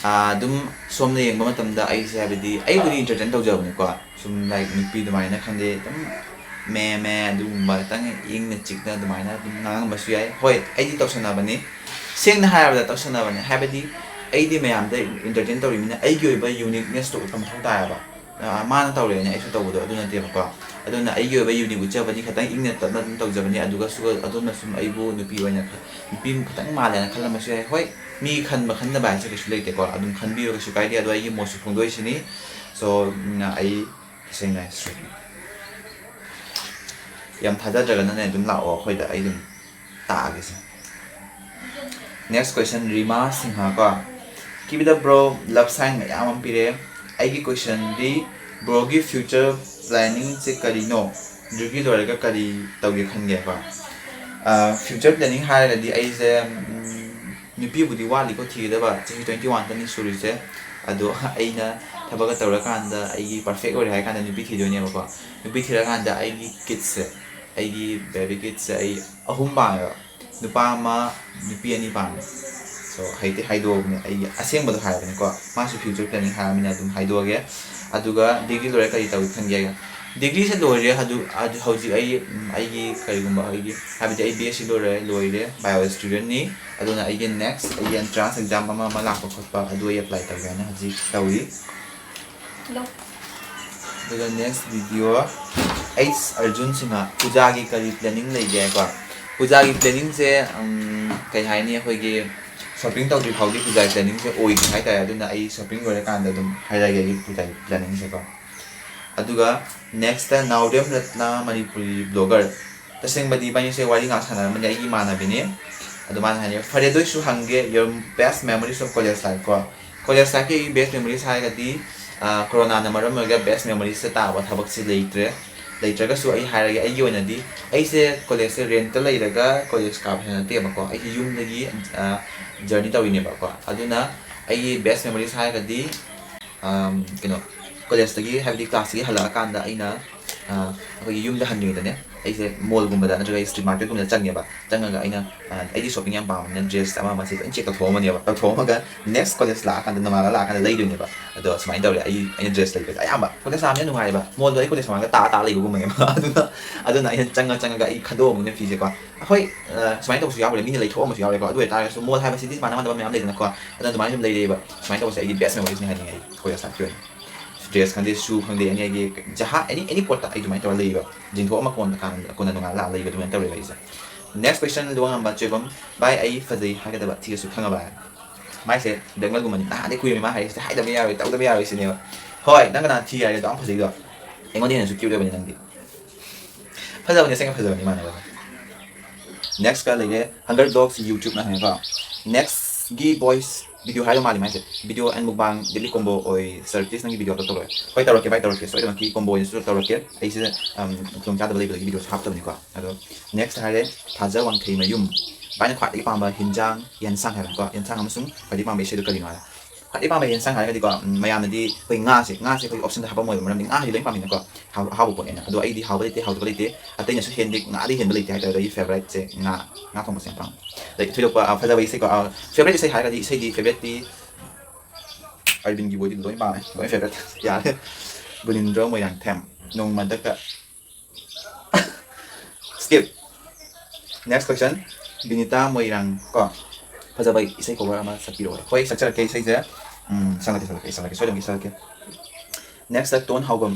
ꯑꯗꯨꯝ ꯁꯣꯝꯅ ꯌꯦꯡꯕ ꯃꯇꯝꯗ ꯑꯩꯁꯦ, ꯍꯥꯏꯕꯗꯤ ꯑꯩꯕꯨꯗꯤ ꯏꯟꯇꯔꯇꯦꯟ ꯇꯧꯖꯕꯅꯤꯀꯣ꯫ ꯁꯨꯝ ꯂꯥꯏꯛ ꯅꯨꯄꯤ ꯑꯗꯨꯃꯥꯏꯅ ꯈꯪꯗꯦ, ꯑꯗꯨꯝ ꯃꯦ ꯃꯦ ꯑꯗꯨꯒꯨꯝꯕ ꯈꯤꯇꯪ ꯏꯪꯅ ꯆꯤꯛꯅ ꯑꯗꯨꯃꯥꯏꯅ ꯑꯗꯨꯝ ꯉꯥꯡꯉꯝꯕꯁꯨ ꯌꯥꯏ꯫ ꯍꯣꯏ, ꯑꯩꯗꯤ ꯇꯧꯁꯟꯅꯕꯅꯤ, ꯁꯦꯡꯅ ꯍꯥꯏꯔꯕꯗ ꯇꯧꯁꯟꯅꯕꯅꯤ꯫ ꯍꯥꯏꯕꯗꯤ ꯑꯩꯗꯤ ꯃꯌꯥꯝꯗ ꯏꯟꯇꯔꯇꯦꯟ ꯇꯧꯔꯤꯕꯅꯤꯅ ꯑꯩꯒꯤ ꯑꯣꯏꯕ ꯌꯨꯅꯤꯛꯅꯦꯁꯇꯣ ꯎꯠꯄ ꯃꯊꯧ ꯇꯥꯏꯌꯦꯕ꯫ ꯃꯥꯅ ꯇꯧꯔꯦꯅ ꯑꯩꯁꯨ ꯇꯧꯕꯗꯣ ꯑꯗꯨ ꯅꯠꯇꯦꯕꯀꯣ꯫ ꯑꯗꯨꯅ ꯑꯩꯒꯤ ꯑꯣꯏꯕ ꯌꯨꯅꯤꯛ ꯎꯠꯆꯕꯅꯤ, ꯈꯤꯇꯪ ꯏꯪꯅ ꯇꯞꯅ ꯑꯗꯨꯝ ꯇꯧꯖꯕꯅꯤ꯫ ꯑꯗꯨꯒꯁꯨ ꯑꯗꯣꯝꯅ ꯁꯨꯝ ꯑꯩꯕꯨ ꯅꯨꯄꯤ ꯑꯣꯏꯅ ꯈ-, ꯅꯨꯄꯤ ꯈꯤꯇꯪ ꯃꯥꯜꯂꯦꯅ ꯈꯜꯂꯝꯕꯁꯨ ꯌꯥꯏ꯫ ꯍꯣꯏ, ꯃꯤ ꯈꯟꯕ ꯈꯟꯗꯕ ꯍꯥꯏꯁꯦ ꯀꯩꯁꯨ ꯂꯩꯇꯦꯀꯣ, ꯑꯗꯨꯝ ꯈꯟꯕꯤꯌꯨ, ꯀꯩꯁꯨ ꯀꯥꯏꯗꯦ꯫ ꯑꯗꯣ ꯑꯩꯒꯤ ꯃꯣꯠꯁꯨ ꯐꯣꯡꯗꯣꯛꯏꯁꯤꯅꯤ꯫ ꯁꯣ, ꯎꯝ, ꯑꯩ ꯇꯁꯦꯡꯅ ꯁ꯭ꯇ꯭ꯔꯦꯠꯅꯤ꯫ ꯌꯥꯝ ꯊꯥꯖꯗ꯭ꯔꯒꯅꯅꯦ ꯑꯗꯨꯝ ꯂꯥꯛꯑꯣ ꯑꯩꯈꯣꯏꯗ, ꯑꯩ ꯑꯗꯨꯝ ꯇꯥꯛꯑꯒꯦꯁꯦ꯫ Next question, ꯔꯤꯃꯥ ꯁꯤꯡꯍ ꯀꯣ꯫ Keep it up bro, love sign ꯃꯌꯥꯝ ꯑꯃ ꯄꯤꯔꯦ꯫ ꯑꯩꯒꯤ questionꯗꯤ, ꯕ꯭ꯔꯣꯒꯤ future planningꯁꯦ ꯀꯔꯤꯅꯣ? Degree ꯂꯣꯏꯔꯒ ꯀꯔꯤ ꯇꯧꯒꯦ ꯈꯟꯒꯦ ꯀꯣ? ꯑ, future planning ꯍꯥꯏꯔꯒꯗꯤ ꯑꯩꯁꯦ, ꯎꯝ, ꯅꯨꯄꯤꯕꯨꯗꯤ ꯋꯥꯠꯂꯤꯀꯣ ꯊꯤꯒꯗꯕ, ꯆꯍꯤ twenty one ꯈꯛꯇꯅꯤ ꯁꯨꯔꯤꯁꯦ꯫ ꯑꯗꯣ ꯑꯩꯅ ꯊꯕꯛꯀ ꯇꯧꯔꯀꯥꯟꯗ ꯑꯩꯒꯤ perfect ꯑꯣꯏꯔꯦ ꯍꯥꯏꯔ ꯀꯥꯟꯗ ꯅꯨꯄꯤ ꯊꯤꯗꯣꯏꯅꯦꯕꯀꯣ꯫ ꯅꯨꯄꯤ ꯊꯤꯔꯀꯥꯟꯗ ꯑꯩꯒꯤ kidsꯁꯦ, ꯑꯩꯒꯤ baby kidsꯁꯦ ꯑꯩ ꯑꯍꯨꯝ ꯄꯥꯝꯃꯦꯕ꯫ ꯅꯨꯄꯥ ꯑꯃ, ꯅꯨꯄꯤ ꯑꯅꯤ ꯄꯥꯝꯃꯦ꯫ So, ꯍꯩꯇꯤ ꯍꯥꯏꯗꯣꯛꯑꯕꯅꯦ, ꯑꯩꯒꯤ ꯑꯁꯦꯡꯕꯗꯣ ꯍꯥꯏꯔꯕꯅꯤꯀꯣ꯫ ꯃꯥꯁꯨ future planning ꯍꯥꯏꯔꯕꯅꯤꯅ ꯑꯗꯨꯝ ꯍꯥꯏꯗꯣꯛꯑꯒꯦ꯫ ꯑꯗꯨꯒ degree ꯂꯣꯏꯔ ꯀꯔꯤ ꯇꯧꯒꯦ ꯈꯟꯒꯦ ꯍꯥꯏꯒ, degree ꯁꯦ ꯂꯣꯏꯔꯦ꯫ ꯑꯗꯨ, ꯑꯗꯨ ꯍꯧꯖꯤꯛ ꯑꯩ, ꯎꯝ, ꯑꯩꯒꯤ ꯀꯔꯤꯒꯨꯝꯕ ꯑꯩꯒꯤ, ꯍꯥꯏꯕꯗꯤ ꯑꯩ B S C ꯂꯣꯏꯔꯦ, ꯂꯣꯏꯔꯦ, bio student ꯅꯤ꯫ ꯑꯗꯨꯅ ꯑꯩꯒꯤ next ꯑꯩꯒꯤ entrance exam ꯑꯃ ꯑꯃ ꯂꯥꯛꯄ ꯈꯣꯠꯄ ꯑꯗꯨ ꯑꯩ apply ꯇꯧꯒꯦ ꯍꯥꯏꯅ ꯍꯧꯖꯤꯛ ꯇꯧꯔꯤ꯫ Hello꯫ ꯑꯗꯨꯒ next video, ꯑꯩꯁ ꯑꯔꯖꯨꯟ ꯁꯤꯡꯍ, ꯄꯨꯖꯥꯒꯤ ꯀꯔꯤ planning ꯂꯩꯒꯦ ꯍꯥꯏꯀꯣ? ꯄꯨꯖꯥꯒꯤ planningꯁꯦ, ꯎꯝ, ꯀꯩ ꯍꯥꯏꯅꯤ, ꯑꯩꯈꯣꯏꯒꯤ shopping ꯇꯧꯗ꯭ꯔꯤ ꯐꯥꯎꯗꯤ ꯄꯨꯖꯥꯒꯤ planningꯁꯦ ꯑꯣꯏꯗ꯭ꯔꯤ ꯍꯥꯏꯇꯥꯔꯦ꯫ ꯑꯗꯨꯅ ꯑꯩ shopping ꯂꯣꯏꯔꯀꯥꯟꯗ ꯑꯗꯨꯝ ꯍꯥꯏꯔꯛꯑꯒꯦ ꯑꯩꯒꯤ ꯄꯨꯖꯥꯒꯤ planningꯁꯦꯀꯣ꯫ ꯑꯗꯨꯒ next ꯅꯥꯎꯔꯦꯝ ꯔꯠꯅ, ꯃꯅꯤꯄꯨꯔꯤ blogger꯫ ꯇꯁꯦꯡꯕꯗꯤ ꯏꯕꯥꯅꯤꯁꯦ ꯋꯥꯔꯤ ꯉꯥꯛ ꯁꯥꯟꯅꯔꯝꯕꯅꯦ, ꯑꯩꯒꯤ ꯏꯃꯥꯟꯅꯕꯤꯅꯦ꯫ ꯑꯗꯣ ꯃꯥꯅ ꯍꯥꯏꯅꯦ, "ꯐꯔꯦ, ꯑꯗꯨ ꯑꯣꯏꯁꯨ ꯍꯪꯒꯦ, your best memories of college life" ꯀꯣ꯫ College lifeꯀꯤ ꯑꯩꯒꯤ best memories ꯍꯥꯏꯔꯒꯗꯤ, ꯑ, ꯀꯣꯔꯣꯅꯥꯅ ꯃꯔꯝ ꯑꯣꯏꯔꯒ best memoriesꯇ ꯇꯥꯕ ꯊꯕꯛꯁꯤ ꯂꯩꯇ꯭ꯔꯦ꯫ ꯂꯩꯇ꯭ꯔꯒꯁꯨ ꯑꯩ ꯍꯥꯏꯔꯒꯦ, ꯑꯩꯒꯤ ꯑꯣꯏꯅꯗꯤ ꯑꯩꯁꯦ collegeꯁꯦ rentꯇ ꯂꯩꯔꯒ college ꯀꯥꯕꯁꯨ ꯅꯠꯇꯦꯕꯀꯣ꯫ ꯑꯩꯁꯦ ꯌꯨꯝꯗꯒꯤ, ꯑ, journey ꯇꯧꯔꯤꯅꯦꯕꯀꯣ꯫ ꯑꯗꯨꯅ ꯑꯩꯒꯤ best memories ꯍꯥꯏꯔꯒꯗꯤ, ꯑꯝ, ꯀꯩꯅꯣ, collegeꯇꯒꯤ, ꯍꯥꯏꯕꯗꯤ classꯇꯒꯤ ꯍꯜꯂꯛꯑꯀꯥꯟꯗ ꯑꯩꯅ, ꯑ, ꯑꯩꯈꯣꯏꯒꯤ ꯌꯨꯝꯗ ꯍꯟꯗ꯭ꯔꯤꯉꯩꯗꯅꯦ, ꯑꯩꯁꯦ mallꯒꯨꯝꯕꯗ ꯅꯠꯇ꯭ꯔꯒ street marketꯀꯨꯝꯕꯗ ꯆꯪꯉꯦꯕ꯫ ꯆꯪꯉꯒ ꯑꯩꯅ, ꯑ, ꯑꯩꯗꯤ shopping ꯌꯥꯝ ꯄꯥꯝꯕꯅꯤꯅ dress ꯑꯃ ꯑꯃꯁꯦ ꯂꯣꯏ check ꯇꯧꯊꯣꯛꯑꯝꯃꯅꯦꯕ꯫ ꯇꯧꯊꯣꯛꯑꯝꯃꯒ next college ꯂꯥꯛꯑꯀꯥꯟꯗ, ꯅꯣꯡꯉꯥꯜꯂ ꯂꯥꯛꯑꯀꯥꯟꯗ ꯂꯩꯗꯣꯏꯅꯦꯕ꯫ ꯑꯗꯣ ꯁꯨꯃꯥꯏꯅ ꯇꯧꯔꯦ, ꯑꯩ, ꯑꯩꯅ dress ꯂꯩꯕꯁꯦ ꯑꯌꯥꯝꯕ college ꯂꯥꯛꯑꯝꯅꯤꯅ ꯅꯨꯡꯉꯥꯏꯕ, mallꯗꯣ ꯑꯩ college ꯃꯃꯥꯡꯗ ꯇꯥ ꯇꯥ ꯂꯩꯕꯒꯨꯝꯕꯅꯦꯕ꯫ ꯑꯗꯨꯅ, ꯑꯗꯨꯅ ꯑꯩꯅ ꯆꯪꯉ ꯆꯪꯉꯒ ꯑꯩ ꯈꯟꯗꯣꯛꯑꯝꯃꯅꯤꯅ ꯐꯤꯁꯦꯀꯣ꯫ ꯍꯣꯏ, ꯑ, ꯁꯨꯃꯥꯏꯅ ꯇꯧꯕꯁꯨ ꯌꯥꯎꯈ꯭ꯔꯦ, ꯃꯤꯅ ꯂꯩꯊꯣꯛꯑꯝꯕꯁꯨ ꯌꯥꯎꯔꯦꯀꯣ꯫ ꯑꯗꯨ ꯑꯣꯏꯇꯥꯔꯒꯁꯨ mall ꯍꯥꯏꯕꯁꯤꯗꯤ ꯃꯥꯟꯅ ꯃꯥꯟꯅꯕ ꯃꯌꯥꯝ ꯂꯩꯗꯅꯀꯣ꯫ ꯑꯗꯨꯅ ꯑꯗꯨꯃꯥꯏꯅ ꯁꯨꯝ ꯂꯩꯔꯛꯑꯦꯕ꯫ ꯁꯨꯃꯥꯏꯅ ꯇꯧꯕꯁꯦ ꯑꯩꯒꯤ best memoriesꯅꯤ ꯍꯥꯏꯅꯤꯡꯉꯦ ꯑꯩ college lifeꯀꯤ ꯑꯣꯏꯅ꯫ Dress ꯈꯪꯗꯦ, shoe ꯈꯪꯗꯦ, ꯑꯩꯅ ꯑꯩꯒꯤ ꯖꯍꯥ, any, any ꯄꯣꯠꯇ ꯑꯩ ꯑꯗꯨꯃꯥꯏꯅ ꯇꯧꯔ ꯂꯩꯌꯦꯕ꯫ ꯆꯤꯡꯊꯣꯛꯑꯝꯃ ꯀꯣꯟꯅ ꯀꯥꯟ-, ꯀꯣꯟꯅ ꯅꯣꯡꯉꯥꯜꯂ ꯂꯥꯛꯑ ꯂꯩꯕ ꯑꯗꯨꯃꯥꯏꯅ ꯇꯧꯔꯦꯕ ꯑꯩꯁꯦ꯫ Next question, ꯂꯨꯋꯥꯡꯉꯝꯕ ꯆꯣꯏꯕꯝ, "ꯚꯥꯏ, ꯑꯩ ꯐꯖꯩ ꯍꯥꯏꯒꯗꯕ ꯊꯤꯔꯁꯨ ꯈꯪꯉꯕ?" ꯍꯥꯏ꯫ ꯃꯥꯏꯁꯦ blackmailꯒꯨꯝꯕꯅꯤ꯫ ꯅꯍꯥꯟꯗꯩ ꯀꯨꯏꯔꯦ ꯃꯥ ꯍꯥꯏꯔꯤꯁꯦ, ꯍꯥꯏꯗꯕ ꯌꯥꯔꯣꯏ, ꯇꯧꯗꯕ ꯌꯥꯔꯣꯏ ꯁꯤꯅꯦꯕ꯫ ꯍꯣꯏ, ꯅꯪ ꯀꯅꯥ ꯊꯤ ꯍꯥꯏꯔꯦ? ꯑꯗꯨꯛ ꯌꯥꯝ ꯐꯖꯩꯗꯣ꯫ ꯑꯩꯉꯣꯟꯗ ꯍꯦꯟꯅꯁꯨ cute ꯑꯣꯏꯕꯅꯤ ꯅꯪꯗꯤ꯫ ꯐꯖꯕꯅꯤ, ꯑꯁꯦꯡꯕ ꯐꯖꯕꯅꯤ ꯏꯃꯥꯟꯅꯕ꯫ Next ꯀ ꯂꯩꯔꯦ Hunger Dogs YouTube ꯅ ꯍꯪꯉꯦꯀꯣ꯫ Next ꯒꯤ boys video ꯍꯥꯏꯗꯧ ꯃꯥꯜꯂꯤ ꯃꯥꯏꯁꯦ꯫ Video and mukbang deadly combo ꯑꯣꯏ ꯁꯔꯇꯤꯁ ꯅꯪꯒꯤ video upload ꯇꯧꯔꯛꯑꯦ꯫ ꯍꯣꯏ ꯇꯧꯔꯛꯀꯦ ꯚꯥꯏ, ꯇꯧꯔꯛꯀꯦ, ꯁꯣꯏꯗꯅꯃꯛꯀꯤ combo ꯑꯣꯏꯅꯁꯨ ꯇꯧꯔꯛꯀꯦ꯫ ꯑꯩꯁꯦ ꯈꯨꯗꯣꯡꯆꯥꯗꯕ ꯂꯩꯕꯗꯒꯤ videoꯁꯦ ꯍꯥꯞꯇꯕꯅꯤꯀꯣ꯫ ꯑꯗꯣ next ꯍꯥꯏꯔꯦ ꯊꯥꯖ ꯋꯥꯡꯈꯩꯃꯌꯨꯝ꯫ ꯚꯥꯏꯅ ꯈ꯭ꯋꯥꯏꯗꯒꯤ ꯄꯥꯝꯕ ꯍꯤꯟꯖꯥꯡ, ꯌꯦꯟꯁꯥꯡ ꯍꯥꯏꯕꯅꯤꯀꯣ, ꯌꯦꯟꯁꯥꯡ ꯑꯃꯁꯨꯡ ꯈ꯭ꯋꯥꯏꯗꯒꯤ ꯄꯥꯝꯕ ꯏꯁꯩꯗꯣ ꯀꯔꯤꯅꯣ ꯍꯥꯏ꯫ ꯈ꯭ꯋꯥꯏꯗꯒꯤ ꯄꯥꯝꯕ ꯌꯦꯟꯁꯥꯡ ꯍꯥꯏꯔꯒꯗꯤꯀꯣ, ꯎꯝ, ꯃꯌꯥꯝꯅꯗꯤ ꯑꯩꯈꯣꯏ ꯉꯥꯁꯦ, ꯉꯥꯁꯦ ꯑꯩꯈꯣꯏ optionꯗ ꯍꯥꯞꯄꯝꯃꯣꯏꯕ, ꯃꯔꯝꯗꯤ ꯉꯥꯁꯦ ꯂꯣꯏ ꯄꯥꯝꯃꯤꯅꯀꯣ꯫ ꯍꯥꯎ-, ꯑꯍꯥꯎꯕ ꯄꯣꯠꯅꯦꯅ꯫ ꯑꯗꯣ ꯑꯩꯗꯤ ꯍꯥꯎꯕ ꯂꯩꯇꯦ, ꯍꯥꯎꯇꯕ ꯂꯩꯇꯦ꯫ ꯑꯇꯩꯅꯁꯨ ꯍꯦꯟꯗꯦ, ꯉꯥꯗꯤ ꯍꯦꯟꯕ ꯂꯩꯇꯦ ꯍꯥꯏꯇꯥꯔꯦ꯫ ꯑꯗꯣ ꯑꯩꯒꯤ favouriteꯁꯦ ꯉꯥ, ꯉꯥ ꯊꯣꯡꯕꯁꯦ ꯌꯥꯝ ꯄꯥꯝꯃꯦ꯫ ꯑꯗꯩ ꯊꯣꯏꯗꯣꯛꯄ, ꯑ, favourite ꯏꯁꯩꯀꯣ, ꯑ, favourite ꯏꯁꯩ ꯍꯥꯏꯔꯒꯗꯤ ꯏꯁꯩꯗꯤ favouriteꯇꯤ ꯑꯔꯕꯤꯟꯒꯤ ꯑꯣꯏꯗꯤ ꯂꯣꯏ ꯄꯥꯝꯃꯦ, ꯂꯣꯏ favourite꯫ ꯌꯥꯔꯦ꯫ ꯒꯨꯅꯤꯟꯗ꯭ꯔꯣ Moirangthem, ꯅꯣꯡꯃꯗꯀ꯫ Skip. Next question. Binita ꯃꯣꯏꯔꯥꯡ ꯀꯣ, ꯐꯖꯕ ꯏꯁꯩ cover ꯑꯃ ꯁꯛꯄꯤꯔꯛꯑꯣ꯫ ꯍꯣꯏ, ꯁꯛꯆꯔꯛꯀꯦ ꯏꯁꯩꯁꯦ꯫ ꯎꯝ, ꯁꯛꯂꯛꯀꯦ, ꯁꯛꯂꯛꯀꯦ, ꯁꯛꯂꯛꯀꯦ, ꯁꯣꯏꯗꯅꯃꯛꯀꯤ ꯁꯛꯂꯛꯀꯦ꯫ Next ꯇꯣꯟ ꯍꯥꯎꯕꯝ,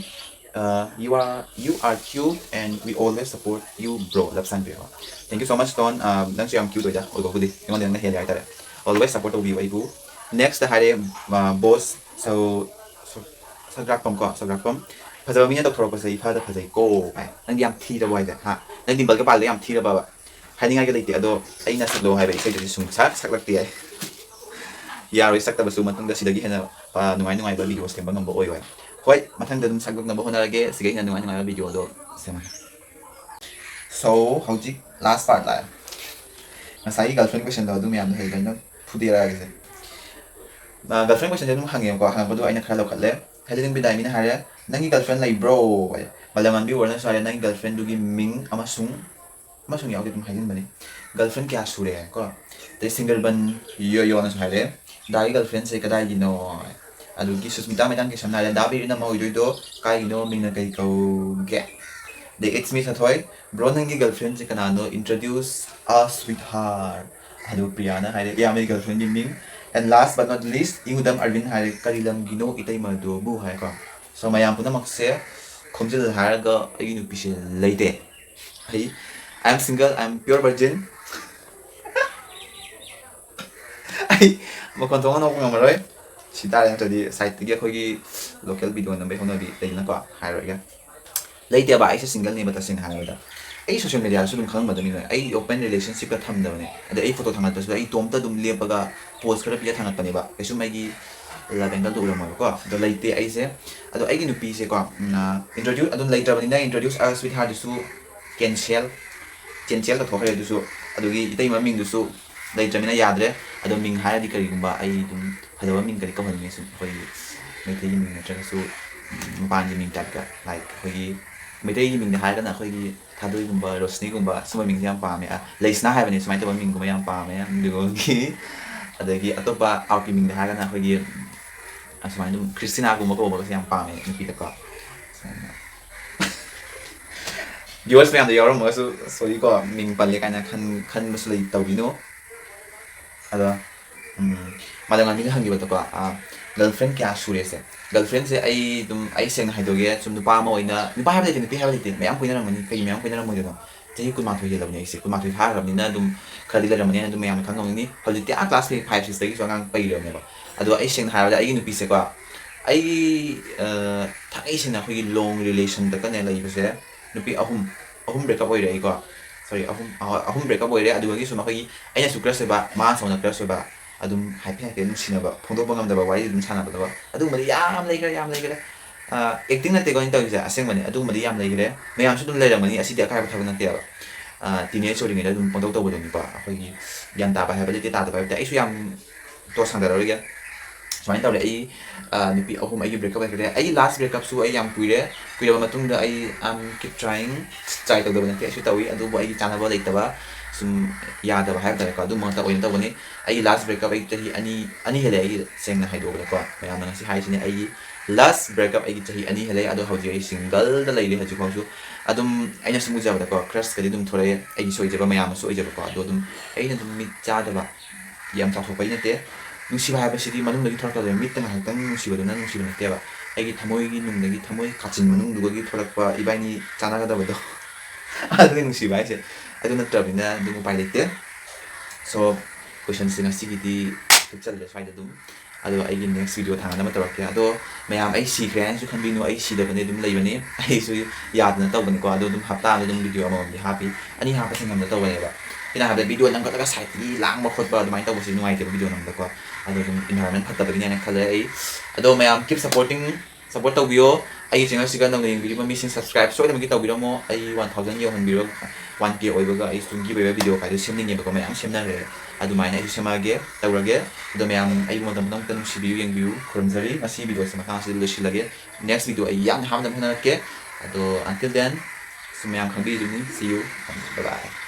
ꯑ, "You are, you are cute and we always support you, bro." Love sign ꯄꯤꯔꯛꯑꯣ꯫ Thank you so much, tone. ꯑ, ꯅꯪꯁꯨ ꯌꯥꯝ cute ꯑꯣꯏꯗ, ꯑꯣꯏꯕꯕꯨꯗꯤ꯫ ꯑꯩꯉꯣꯟꯗ ꯅꯪꯅ ꯍꯦꯜꯂꯦ ꯍꯥꯏꯇꯥꯔꯦ꯫ Always support ꯇꯧꯕꯤꯌꯨ ꯑꯩꯕꯨ꯫ Next ꯍꯥꯏꯔꯦ, ꯑ, boss ꯁꯧ-, ꯁꯧ-, ꯁꯒ꯭ꯔꯥꯛꯄꯝ ꯀꯣ, ꯁꯒ꯭ꯔꯥꯛꯄꯝ꯫ "ꯐꯖꯕ ꯃꯤꯅ ꯇꯧꯊꯣꯔꯛꯄꯁꯦ ꯏꯐꯗ ꯐꯖꯩꯀꯣ" ꯍꯥꯏ꯫ ꯅꯪꯗꯤ ꯌꯥꯝ ꯊꯤꯔꯕꯣ ꯍꯥꯏꯁꯦ? ꯍꯥ? ꯅꯪ dimpleꯒ ꯄꯥꯜꯂꯦ, ꯌꯥꯝ ꯊꯤꯔꯕꯕ? ꯍꯥꯏꯅꯤꯡꯉꯥꯏꯒ ꯂꯩꯇꯦ꯫ ꯑꯗꯣ ꯑꯩꯅ ꯁꯛꯂꯣ ꯍꯥꯏꯕ ꯏꯁꯩꯗꯨꯗꯤ ꯁꯨꯡꯁꯛ ꯁꯛꯂꯛꯇꯦ ꯍꯥꯏ꯫ ꯌꯥꯔꯣꯏ ꯁꯛꯇꯕꯁꯨ, ꯃꯇꯨꯡꯗ ꯁꯤꯗꯒꯤ ꯍꯦꯟꯅ, ꯑ, ꯅꯨꯡꯉꯥꯏ ꯅꯨꯡꯉꯥꯏꯕ video ꯁꯦꯝꯕ ꯉꯝꯕ ꯑꯣꯏꯔꯣꯏ꯫ ꯍꯣꯏ, ꯃꯊꯪꯗ ꯑꯗꯨꯝ ꯁꯛꯂꯛꯅꯕ ꯍꯣꯠꯅꯔꯒꯦ, ꯁꯤꯗꯒꯤ ꯍꯦꯟꯅ ꯅꯨꯡꯉꯥꯏ ꯅꯨꯡꯉꯥꯏꯕ videoꯗꯣ ꯁꯦꯝꯃꯒꯦ꯫ So, ꯍꯧꯖꯤꯛ last part ꯂꯥꯛꯑꯦ꯫ ꯉꯁꯥꯏꯒꯤ girlfriend questionꯗꯣ ꯑꯗꯨ ꯃꯌꯥꯝꯗꯣ ꯍꯌꯦꯡ ꯂꯣꯏꯅ ꯐꯨꯗꯦꯔꯛꯑꯒꯦꯁꯦ꯫ ꯑ, girlfriend questionꯁꯦ ꯑꯗꯨꯝ ꯍꯪꯉꯦꯕꯀꯣ, ꯍꯪꯉꯛꯄꯗꯣ ꯑꯩꯅ ꯈꯔ ꯂꯧꯈꯠꯂꯦ꯫ ꯍꯦꯂꯤꯅ ꯕꯤꯗꯥꯏꯃꯤꯅ ꯍꯥꯏꯔꯦ, "ꯅꯪꯒꯤ girlfriend ꯂꯩꯕ꯭ꯔꯣ?" ꯍꯥꯏ꯫ ꯃꯥꯂꯦꯝꯉꯥꯟꯕꯤ ꯋꯥꯔꯅꯁꯨ ꯍꯥꯏꯔꯦ, "ꯅꯪꯒꯤ girlfriendꯗꯨꯒꯤ ꯃꯤꯡ ꯑꯃꯁꯨꯡ", ꯑꯃꯁꯨꯡ ꯌꯥꯎꯗꯦ, ꯑꯗꯨꯝ ꯍꯥꯏꯖꯤꯟꯕꯅꯤ꯫ "Girlfriend ꯀꯌꯥ ꯁꯨꯔꯦ?" ꯀꯣ꯫ ꯑꯗꯩ ꯁꯤꯡꯒꯔꯕꯟ ꯌꯣꯌꯣꯅꯁꯨ ꯍꯥꯏꯔꯦ, "ꯗꯥꯒꯤ girlfriendꯁꯦ ꯀꯗꯥꯏꯒꯤꯅꯣ?" ꯑꯗꯨꯒꯤ ꯁꯨꯁꯃꯤꯇꯥ ꯃꯩꯗꯥꯡ ꯀꯦꯁꯟꯅ ꯍꯥꯏꯔꯦ, "ꯗꯥ ꯕꯤꯔꯤꯅ ꯑꯃ ꯑꯣꯏꯗꯣꯏꯗꯣ ꯀꯥꯏꯒꯤꯅꯣ? ꯃꯤꯡꯅ ꯀꯩ ꯀꯧꯒꯦ?" ꯑꯗꯩ It's Me ꯁꯥꯊꯣꯏ, "Bro, ꯅꯪꯒꯤ girlfriendꯁꯦ ꯀꯅꯥꯅꯣ? Introduce us with her." ꯑꯗꯨ ꯄ꯭ꯔꯤꯌꯥꯅ ꯍꯥꯏꯔꯦ, "ꯏꯌꯥꯝꯕꯒꯤ girlfriendꯒꯤ ꯃꯤꯡ." And last but not least, ꯏꯉꯨꯗꯝ ꯑꯔꯕꯤꯟ ꯍꯥꯏꯔꯦ, "ꯀꯔꯤ ꯂꯝꯒꯤꯅꯣ ꯏꯇꯩꯃꯗꯨꯕꯨ?" ꯍꯥꯏꯀꯣ꯫ So, ꯃꯌꯥꯝ ꯄꯨꯝꯅꯃꯛꯁꯦ ꯈꯣꯝꯖꯤꯜꯂ ꯍꯥꯏꯔꯒ ꯑꯩꯒꯤ ꯅꯨꯄꯤꯁꯦ ꯂꯩꯇꯦ꯫ ꯑꯩ, I am single, I am pure virgin. ꯑꯩ ꯃꯈꯣꯟ ꯊꯣꯛꯅ ꯅꯣꯛꯄ ꯉꯝꯃꯔꯣꯏ꯫ ꯁꯤ ꯇꯥꯔꯦ, ꯅꯠꯇ꯭ꯔꯗꯤ sideꯇꯒꯤ ꯑꯩꯈꯣꯏꯒꯤ local video ꯅꯝꯕꯩ ꯍꯧꯅꯕꯤ ꯂꯩꯗꯅꯀꯣ, ꯍꯥꯏꯔꯣꯏꯒꯦ꯫ ꯂꯩꯇꯦꯕ꯫ ꯑꯩꯁꯦ ꯁꯤꯡꯒꯜꯅꯦꯕ ꯇꯁꯦꯡꯅ ꯍꯥꯏꯔꯕꯗ꯫ ꯑꯩ ꯁꯣꯁꯤꯌꯦꯜ ꯃꯦꯗꯤꯌꯥꯗꯁꯨ ꯑꯗꯨꯝ ꯈꯪꯉꯝꯃꯗꯕꯅꯤꯅ, ꯑꯩ ꯑꯣꯄꯟ ꯔꯤꯂꯦꯁꯟꯁꯤꯞꯀ ꯊꯝꯗꯕꯅꯦ꯫ ꯑꯗ ꯑꯩ ꯐꯣꯇꯣ ꯊꯥꯡꯒꯠꯄꯁꯨ ꯑꯩ ꯏꯇꯣꯝꯇ ꯑꯗꯨꯝ ꯂꯦꯞꯄꯒ ꯄꯣꯁ ꯈꯔ ꯄꯤꯔ ꯊꯥꯡꯒꯠꯄꯅꯦꯕ꯫ ꯀꯩꯁꯨꯝ ꯑꯩꯒꯤ ꯂꯞ ꯑꯦꯡꯒꯜꯗꯣ ꯎꯔꯝꯃꯣꯏꯕꯀꯣ꯫ ꯑꯗꯣ ꯂꯩꯇꯦ ꯑꯩꯁꯦꯀꯣ꯫ ꯑꯗꯣ ꯑꯩꯒꯤ ꯅꯨꯄꯤꯁꯦꯀꯣ, ꯏꯟꯇ꯭ꯔꯣꯗ꯭ꯌꯨꯁ ꯑꯗꯨꯝ ꯂꯩꯇ꯭ꯔꯕꯅꯤꯅ, ꯏꯟꯇ꯭ꯔꯣꯗ꯭ꯌꯨꯁ ꯑꯁ ꯁ꯭ꯋꯤꯠ ꯍꯥꯔꯠꯗꯨꯁꯨ ꯀꯦꯟꯁꯦꯜ ꯀꯦꯟꯁꯦꯜ ꯇꯧꯊꯣꯛꯈ꯭ꯔꯦ꯫ ꯑꯗꯨꯁꯨ ꯑꯗꯨꯒꯤ ꯏꯇꯩꯃ ꯃꯤꯡꯗꯨꯁꯨ ꯂꯩꯇ꯭ꯔꯕꯅꯤꯅ ꯌꯥꯗ꯭ꯔꯦ꯫ ꯑꯗꯣ ꯃꯤꯡ ꯍꯥꯏꯔꯗꯤ ꯀꯔꯤꯒꯨꯝꯕ ꯑꯩ ꯑꯗꯨꯝ ꯐꯖꯕ ꯃꯤꯡ ꯀꯔꯤ ꯀꯧꯍꯟꯅꯤꯡꯉꯦ, ꯁꯨꯝ ꯑꯩꯈꯣꯏꯒꯤ ꯃꯩꯇꯩꯒꯤ ꯃꯤꯡ ꯅꯠꯇ꯭ꯔꯒꯁꯨ, ꯎꯝ, ꯃꯄꯥꯟꯒꯤ ꯃꯤꯡ ꯇꯥꯏꯞꯇ, ꯂꯥꯏꯛ ꯑꯩꯈꯣꯏꯒꯤ ꯃꯩꯇꯩꯒꯤ ꯃꯤꯡꯗ ꯍꯥꯏꯔꯒꯅ ꯑꯩꯈꯣꯏꯒꯤ ꯊꯥꯗꯣꯏꯒꯨꯝꯕ, ꯔꯣꯁꯅꯤꯒꯨꯝꯕ, ꯁꯨꯝꯕ ꯃꯤꯡꯁꯦ ꯌꯥꯝ ꯄꯥꯝꯃꯦ꯫ ꯑ, ꯂꯩꯁꯅꯥ ꯍꯥꯏꯕꯅꯤ, ꯁꯨꯃꯥꯏꯅ ꯇꯧꯕ ꯃꯤꯡꯒꯨꯝꯕ ꯌꯥꯝ ꯄꯥꯝꯃꯦ꯫ ꯑꯗꯨꯒꯤ ꯑꯗꯒꯤ ꯑꯇꯣꯞꯄ ꯑꯥꯎꯠꯀꯤ ꯃꯤꯡꯗ ꯍꯥꯏꯔꯒꯅ ꯑꯩꯈꯣꯏꯒꯤ, ꯑ, ꯁꯨꯃꯥꯏꯅ ꯑꯗꯨꯝ ꯈ꯭ꯔꯤꯁꯇꯤꯅꯥꯒꯨꯝꯕ ꯀꯧꯕꯒꯁꯦ ꯌꯥꯝ ꯄꯥꯝꯃꯦ ꯅꯨꯄꯤꯗꯀꯣ꯫ ꯁꯨꯃꯥꯏꯅ ꯚꯤꯌꯨꯋꯔꯁ ꯃꯌꯥꯝꯗ ꯌꯥꯎꯔꯝꯃꯒꯁꯨ ꯁꯣꯔꯤꯀꯣ, ꯃꯤꯡ ꯄꯜꯂꯦ ꯀꯥꯏꯅ ꯈꯟ ꯈꯟꯕꯁꯨ ꯂꯩ, ꯇꯧꯕꯤꯅꯨ꯫ ꯑꯗꯣ, ꯎꯝ, ꯃꯥꯂꯦꯝꯉꯥꯟꯕꯤꯅ ꯍꯪꯈꯤꯕꯗꯀꯣ, ꯒꯔꯜ ꯐ꯭ꯔꯦꯟ ꯀꯌꯥ ꯁꯨꯔꯦꯁꯦ? ꯒꯔꯜ ꯐ꯭ꯔꯦꯟꯁꯦ ꯑꯩ ꯑꯗꯨꯝ, ꯑꯩ ꯁꯦꯡꯅ ꯍꯥꯏꯗꯣꯛꯑꯒꯦ, ꯁꯨꯝ ꯅꯨꯄꯥ ꯑꯃ ꯑꯣꯏꯅ, ꯅꯨꯄꯥ ꯍꯥꯏꯕ ꯂꯩꯇꯦ, ꯅꯨꯄꯤ ꯍꯥꯏꯕ ꯂꯩꯇꯦ, ꯃꯌꯥꯝ ꯀꯣꯏꯅꯔꯝꯒꯅꯤ꯫ ꯀꯩ ꯃꯌꯥꯝ ꯀꯣꯏꯅꯔꯝꯃꯣꯏꯗꯣꯏꯅꯣ? ꯆꯍꯤ ꯀꯨꯟꯃꯥꯊꯣꯏ ꯍꯦꯜꯂꯕꯅꯦ ꯑꯩꯁꯦ꯫ ꯀꯨꯟꯃꯥꯊꯣꯏ ꯐꯥꯈ꯭ꯔꯕꯅꯤꯅ ꯑꯗꯨꯝ ꯈꯔꯗꯤ ꯂꯩꯔꯝꯃꯅꯤ, ꯑꯗꯨꯝ ꯃꯌꯥꯝꯅ ꯈꯪꯉꯝꯒꯅꯤ꯫ ꯍꯧꯖꯤꯛꯇꯤ ꯑꯥ ꯀ꯭ꯂꯥꯁ ꯐꯥꯏꯚ ꯁꯤꯛꯁꯇꯒꯤꯁꯨ ꯑꯉꯥꯡ ꯄꯩꯔꯕꯅꯦꯕ꯫ ꯑꯗꯣ ꯑꯩ ꯁꯦꯡꯅ ꯍꯥꯏꯔꯕꯗ ꯑꯩꯒꯤ ꯅꯨꯄꯤꯁꯦꯀꯣ, ꯑꯩꯒꯤ, ꯑ, ꯊꯥꯡꯉꯩ ꯁꯦꯡꯅ ꯑꯩꯈꯣꯏꯒꯤ ꯂꯣꯡ ꯔꯤꯂꯦꯁꯟꯗꯀꯅꯦ ꯂꯩꯕꯁꯦ ꯅꯨꯄꯤ ꯑꯍꯨꯝ, ꯑꯍꯨꯝ ꯕ꯭ꯔꯦꯛꯀꯞ ꯑꯣꯏꯔꯦ ꯑꯩꯀꯣ꯫ ꯁꯣꯔꯤ, ꯑꯍꯨꯝ, ꯑꯍꯣꯏ, ꯑꯍꯨꯝ ꯕ꯭ꯔꯦꯛꯀꯞ ꯑꯣꯏꯔꯦ꯫ ꯑꯗꯨꯗꯒꯤ ꯁꯨꯝ ꯑꯩꯈꯣꯏꯒꯤ, ꯑꯩꯅꯁꯨ ꯀ꯭ꯔꯁ ꯑꯣꯏꯕ, ꯃꯥꯅꯁꯨ ꯑꯩꯉꯣꯟꯗ ꯀ꯭ꯔꯁ ꯑꯣꯏꯕ, ꯑꯗꯨꯝ ꯍꯥꯏꯐꯦꯠ ꯍꯥꯏꯐꯦꯠ ꯅꯨꯡꯁꯤꯅꯕ ꯐꯣꯡꯗꯣꯛꯄ ꯉꯝꯗꯕ ꯋꯥꯔꯤ ꯑꯗꯨꯝ ꯁꯥꯟꯅꯕꯗꯣ, ꯑꯗꯨꯒꯨꯝꯕꯗꯤ ꯌꯥꯝ ꯂꯩꯈ꯭ꯔꯦ, ꯌꯥꯝ ꯂꯩꯈ꯭ꯔꯦ꯫ ꯑꯦꯛꯇꯤꯡ ꯅꯠꯇꯦꯀꯣ ꯑꯩꯅ ꯇꯧꯔꯤꯁꯦ, ꯑꯁꯦꯡꯕꯅꯦ꯫ ꯑꯗꯨꯒꯨꯝꯕꯗꯤ ꯌꯥꯝ ꯂꯩꯈ꯭ꯔꯦ꯫ ꯃꯌꯥꯝꯁꯨ ꯑꯗꯨꯝ ꯂꯩꯔꯝꯒꯅꯤ, ꯑꯁꯤꯗꯤ ꯑꯀꯥꯏꯕ ꯊꯕꯛ ꯅꯠꯇꯦꯕ꯫ ꯇꯤꯅꯦꯖ ꯑꯣꯏꯔꯤꯉꯩꯗ ꯑꯗꯨꯝ ꯄꯪꯇꯧ ꯇꯧꯕꯗꯨꯅꯤꯀꯣ꯫ ꯑꯩꯈꯣꯏꯒꯤ ꯒ꯭ꯌꯥꯟ ꯇꯥꯕ ꯍꯥꯏꯕ ꯂꯩꯇꯦ, ꯇꯥꯗꯕ ꯍꯥꯏꯕ ꯂꯩꯇꯦ꯫ ꯑꯩꯁꯨ ꯌꯥꯝ ꯇꯣ ꯁꯥꯡꯗꯔꯔꯣꯏꯒꯦ꯫ ꯁꯨꯃꯥꯏꯅ ꯇꯧꯔꯦ, ꯑꯩ, ꯑ, ꯅꯨꯄꯤ ꯑꯍꯨꯝ ꯑꯩꯒꯤ ꯕ꯭ꯔꯦꯛꯀꯞ ꯂꯩꯈ꯭ꯔꯦ꯫ ꯑꯩꯒꯤ ꯂꯥꯁ ꯕ꯭ꯔꯦꯛꯀꯞꯁꯨ ꯑꯩ ꯌꯥꯝ ꯀꯨꯏꯔꯦ꯫ ꯀꯨꯏꯔꯕ ꯃꯇꯨꯡꯗ ꯑꯩ, I'm keep trying, ꯇ꯭ꯔꯥꯏ ꯇꯧꯗꯕ ꯅꯠꯇꯦ, ꯑꯩꯁꯨ ꯇꯧꯏ, ꯑꯗꯨꯕꯨ ꯑꯩꯒꯤ ꯆꯥꯟꯅꯕ ꯂꯩꯇꯕ, ꯁꯨꯝ ꯌꯥꯗꯕ ꯍꯥꯏꯕ ꯇꯥꯔꯦꯀꯣ, ꯑꯗꯨꯝꯕ ꯉꯥꯛꯇ ꯑꯣꯏꯅ ꯇꯧꯕꯅꯤ꯫ ꯑꯩꯒꯤ ꯂꯥꯁ ꯕ꯭ꯔꯦꯛꯀꯞ ꯑꯩ ꯆꯍꯤ ꯑꯅꯤ, ꯑꯅꯤ ꯍꯦꯜꯂꯦ ꯑꯩꯒꯤ, ꯁꯦꯡꯅ ꯍꯥꯏꯗꯣꯛꯑꯕꯗꯀꯣ꯫ ꯃꯌꯥꯝꯅ ꯉꯁꯤ ꯍꯥꯏꯔꯤꯁꯤꯅꯦ, ꯑꯩꯒꯤ ꯂꯥꯁ ꯕ꯭ꯔꯦꯛꯀꯞ ꯑꯩꯒꯤ ꯆꯍꯤ ꯑꯅꯤ ꯍꯦꯜꯂꯦ꯫ ꯑꯗꯣ ꯍꯧꯖꯤꯛ ꯑꯩ ꯁꯤꯡꯒꯜꯗ ꯂꯩꯔꯤ ꯍꯧꯖꯤꯛꯐꯥꯎꯁꯨ꯫ ꯑꯗꯨꯝ ꯑꯩꯅ ꯁꯨꯝ ꯎꯖꯕꯗꯀꯣ, ꯀ꯭ꯔꯁꯀꯗꯤ ꯑꯗꯨꯝ ꯊꯣꯔꯛꯑꯦ, ꯑꯩꯒꯤ ꯁꯣꯏꯖꯕ ꯃꯌꯥꯝ ꯑꯃꯁꯨ ꯑꯣꯏꯖꯕꯀꯣ꯫ ꯑꯗꯣ ꯑꯗꯨꯝ ꯑꯩꯅ ꯑꯗꯨꯝ ꯃꯤꯠ ꯆꯥꯗꯕ, ꯌꯥꯝ ꯆꯥꯎꯊꯣꯛꯄꯗꯤ ꯅꯠꯇꯦ꯫ ꯅꯨꯡꯁꯤꯕ ꯍꯥꯏꯕꯁꯤꯗꯤ ꯃꯅꯨꯡꯗꯒꯤ ꯊꯣꯔꯛꯀꯗꯕꯅꯤ, ꯃꯤꯠꯇ ꯉꯥꯏꯍꯥꯛꯇꯪ ꯅꯨꯡꯁꯤꯕꯗꯨꯅ ꯅꯨꯡꯁꯤꯕ ꯅꯠꯇꯦꯕ꯫ ꯑꯩꯒꯤ ꯊꯃꯣꯏꯒꯤ ꯅꯨꯡꯗꯒꯤ, ꯊꯃꯣꯏ ꯀꯥꯆꯤꯟ ꯃꯅꯨꯡꯗꯨꯗꯒꯤ ꯊꯣꯔꯛꯄ ꯏꯕꯥꯏꯅꯤ ꯆꯥꯟꯅꯒꯗꯕꯗꯣ, ꯑꯗꯨꯅꯤ ꯅꯨꯡꯁꯤꯕ ꯍꯥꯏꯁꯦ꯫ ꯑꯗꯨ ꯅꯠꯇ꯭ꯔꯕꯅꯤꯅ ꯑꯗꯨꯝ ꯎꯄꯥꯏ ꯂꯩꯇꯦ꯫ ꯁꯣ, ꯀꯣꯏꯁꯟꯁꯦ ꯉꯁꯤꯒꯤꯗꯤ ꯊꯨꯞꯆꯜꯂꯦ ꯁ꯭ꯋꯥꯏꯗ ꯑꯗꯨꯝ꯫ ꯑꯗꯣ ꯑꯩꯒꯤ next video ꯊꯥꯡꯒꯠꯅꯕ ꯇꯧꯔꯛꯀꯦ꯫ ꯑꯗꯣ ꯃꯌꯥꯝ, ꯑꯩ ꯁꯤꯈ꯭ꯔꯦ ꯍꯥꯏꯅꯁꯨ ꯈꯟꯕꯤꯅꯨ, ꯑꯩ ꯁꯤꯗꯕꯅꯦ, ꯑꯗꯨꯝ ꯂꯩꯕꯅꯤ꯫ ꯑꯩꯁꯨ ꯌꯥꯗꯅ ꯇꯧꯕꯅꯤꯀꯣ꯫ ꯑꯗꯣ ꯑꯗꯨꯝ ꯍꯞꯇꯥ ꯑꯃꯗ ꯑꯗꯨꯝ video ꯑꯃꯃꯝꯗꯤ ꯍꯥꯞꯄꯤ, ꯑꯅꯤ ꯍꯥꯞꯄ ꯁꯪꯉꯝꯗ ꯇꯧꯕꯅꯦꯕ꯫ ꯀꯩꯅꯣ ꯍꯥꯏꯕꯗ video ꯅꯝꯈꯠꯂꯒ side ꯇꯒꯤ ꯂꯥꯡꯕ ꯈꯣꯠꯄ ꯑꯗꯨꯃꯥꯏꯅ ꯇꯧꯕꯁꯤ ꯅꯨꯡꯉꯥꯏꯇꯦꯕ video ꯅꯝꯕꯗꯀꯣ꯫ ꯑꯗꯣ ꯑꯗꯨꯝ environment ꯐꯠꯇꯕꯒꯤꯅꯦꯅ ꯈꯜꯂꯦ ꯑꯩ꯫ ꯑꯗꯣ ꯃꯌꯥꯝ keep supporting, support ꯇꯧꯕꯤꯌꯣ꯫ ꯑꯩꯒꯤ channel ꯁꯤꯒ ꯅꯧꯅ ꯌꯦꯡꯕꯤꯔꯤꯕ ꯃꯤꯁꯤꯡ subscribe ꯁꯣꯏꯗꯅꯃꯛꯀꯤ ꯇꯧꯕꯤꯔꯝꯃꯣ꯫ ꯑꯩ one thousand ꯌꯧꯍꯟꯕꯤꯔꯣ꯫ One K ꯑꯣꯏꯕꯒ ꯑꯩ ꯇꯨꯡꯒꯤ ꯑꯣꯏꯕ video ꯀꯥꯏꯗꯣ ꯁꯦꯝꯅꯤꯡꯉꯦꯕꯀꯣ, ꯃꯌꯥꯝ ꯁꯦꯝꯅꯈ꯭ꯔꯦ꯫ ꯑꯗꯨꯃꯥꯏꯅ ꯑꯩꯁꯨ ꯁꯦꯝꯃꯛꯑꯒꯦ, ꯇꯧꯔꯒꯦ꯫ ꯑꯗꯣ ꯃꯌꯥꯝ ꯑꯩꯕꯨ ꯃꯇꯝ ꯄꯨꯝꯅꯃꯛꯇ ꯅꯨꯡꯁꯤꯕꯤꯌꯨ, ꯌꯦꯡꯕꯤꯌꯨ, ꯈꯨꯔꯨꯝꯖꯔꯤ꯫ ꯉꯁꯤ video ꯁꯦ ꯃꯇꯥꯡ ꯑꯁꯤꯗ ꯂꯣꯏꯁꯤꯜꯂꯒꯦ꯫ Next video ꯑꯩ ꯌꯥꯝꯅ ꯍꯥꯞꯅꯕ ꯍꯣꯠꯅꯔꯛꯀꯦ꯫ ꯑꯗꯣ until then, ꯁꯨꯝ ꯃꯌꯥꯝ ꯈꯪꯕꯤꯗꯨꯅꯤ꯫ See you꯫ Bye bye꯫